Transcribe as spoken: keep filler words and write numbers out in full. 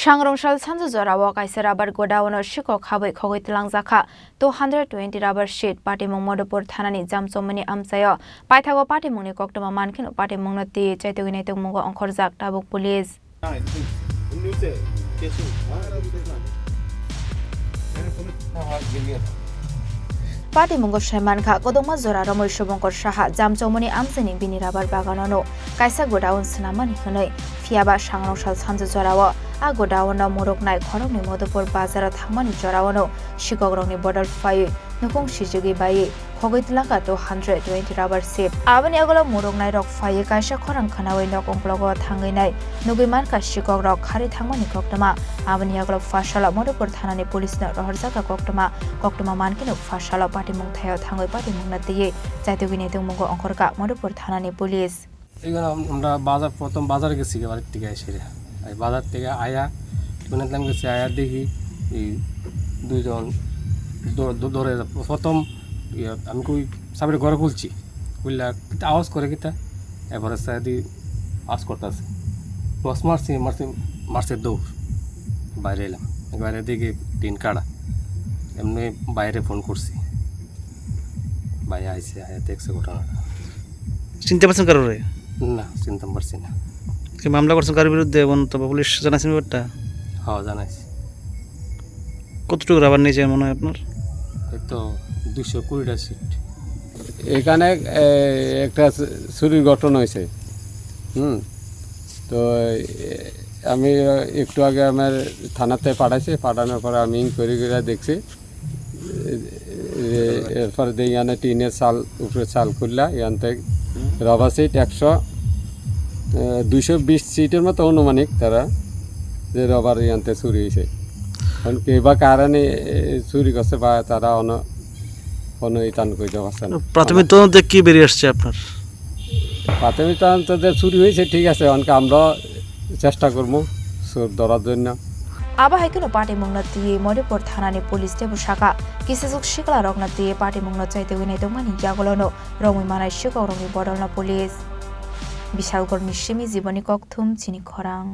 Sangrong sal sanju jorao kaisa rubber godown-o sikok habwi khogwi tlangjak kha two hundred twenty rubber sheet. Patimung Madhupur thanani Jamchomoni amchaio paithago patimungni koktwma mankheno patimungno twi chaitugwi naitugmungo ongkhorjak tabuk police. Patimungo saimankha, kodokma jora romwi Subongkor Saha Jamchomoni amchaini bini rubber baganono kaisa godown swnammani hwnwi. Phiyaba sangrong sal sanju jorao a godown-o muruknai khoroknwi Madhupur bazaro thangmani joraono sikokrokni bodol phaiwi nukung sijigwi baiwi khogwi twlangkha two hundred twenty rubber sheet. Aboni yagulo muruknairok phaiwi kaisa khorang khwnawi nok ungklogo thangwi nai nugwi mankha sikokrok kharwi thangmani koktwma. Aboni yagulo pharsalo Madhupur thanani police-no rohorjakha koktwma. Koktwma mankheno pharsalo patimung thaio thangwi patimungno twiwi chaitugwi naitugmungo ongkhorkha Madhupur thanani police. এখানে আম-, আমরা বাজার, প্রথম বাজারে গেছি, বাড়ির থেকে এসে। এই বাজার থেকে আয়া, শুনে আমি গেছি, আয়া দেখি এই দুইজন দৌ-, দৌ-, দৌড়ে যা-, প্রথম ইয়ে, আমি কই, "সাবির ঘরে খুলছি।" খুললা, "কিতা আওয়াজ করে কিতা?" এরপরে সাইডে আওয়াজ করতেছে। বস মারছে, মারছে, মারছে দৌড়। বাইরে এলাম। বাইরে দেখি টিন কাটা। এমনি বাইরে ফোন করছি। ভাই আইছে, আয়া দেখছে ঘটনাটা। চিনতে পারছেন কারোরে? না, চিনতাম পারছি না। কি মামলা করছেন কারোর বিরুদ্ধে? এবং তবে পুলিশ জানাইছেন ব্যাপারটা? হ্যাঁ, জানাইছি। কতটুকু রাবার নিয়েছে মনে হয় আপনার? এই তো দুইশো কুড়িটা সিট। এখানে, এ, একটা চু-, চুরির ঘটনা হয়েছে। হুম। তো, এ, আমি একটু আগে আমার থানাতে পাঠাইছি, পাঠানোর পরে আমি ইনকোয়ারি করে দেখছি। এ, এ, এরপরে দিয়ে এখানে টিনের চাল, উপরে চাল খুললা, এখান থেকে রবার সিট একশো, এ, দুইশো বিশ সিটের মতো আনুমানিক তারা যে রবার এখান থেকে চুরি হয়েছে। এখন কে বা কারণে, এ, চুরি করছে বা তারা অন-, কোনো ইতান কইতে পারছে না। প্রাথমিক তদন্তে কি বেরিয়ে আসছে আপনার? প্রাথমিক তদন্ত যে চুরি হয়েছে, ঠিক আছে, এখন আমরা চেষ্টা করবো চোর ধরার জন্য। Abo hai kheno patimungno twiwi Madhupur thanani police teibo sakha, kisijwk siklarokno twiwi patimungno chaitugwi naitugmani yagulono romwi manai sikokrokni bodolno police. Bishalgarhni simi Jiboni Kokthum, chini khorang.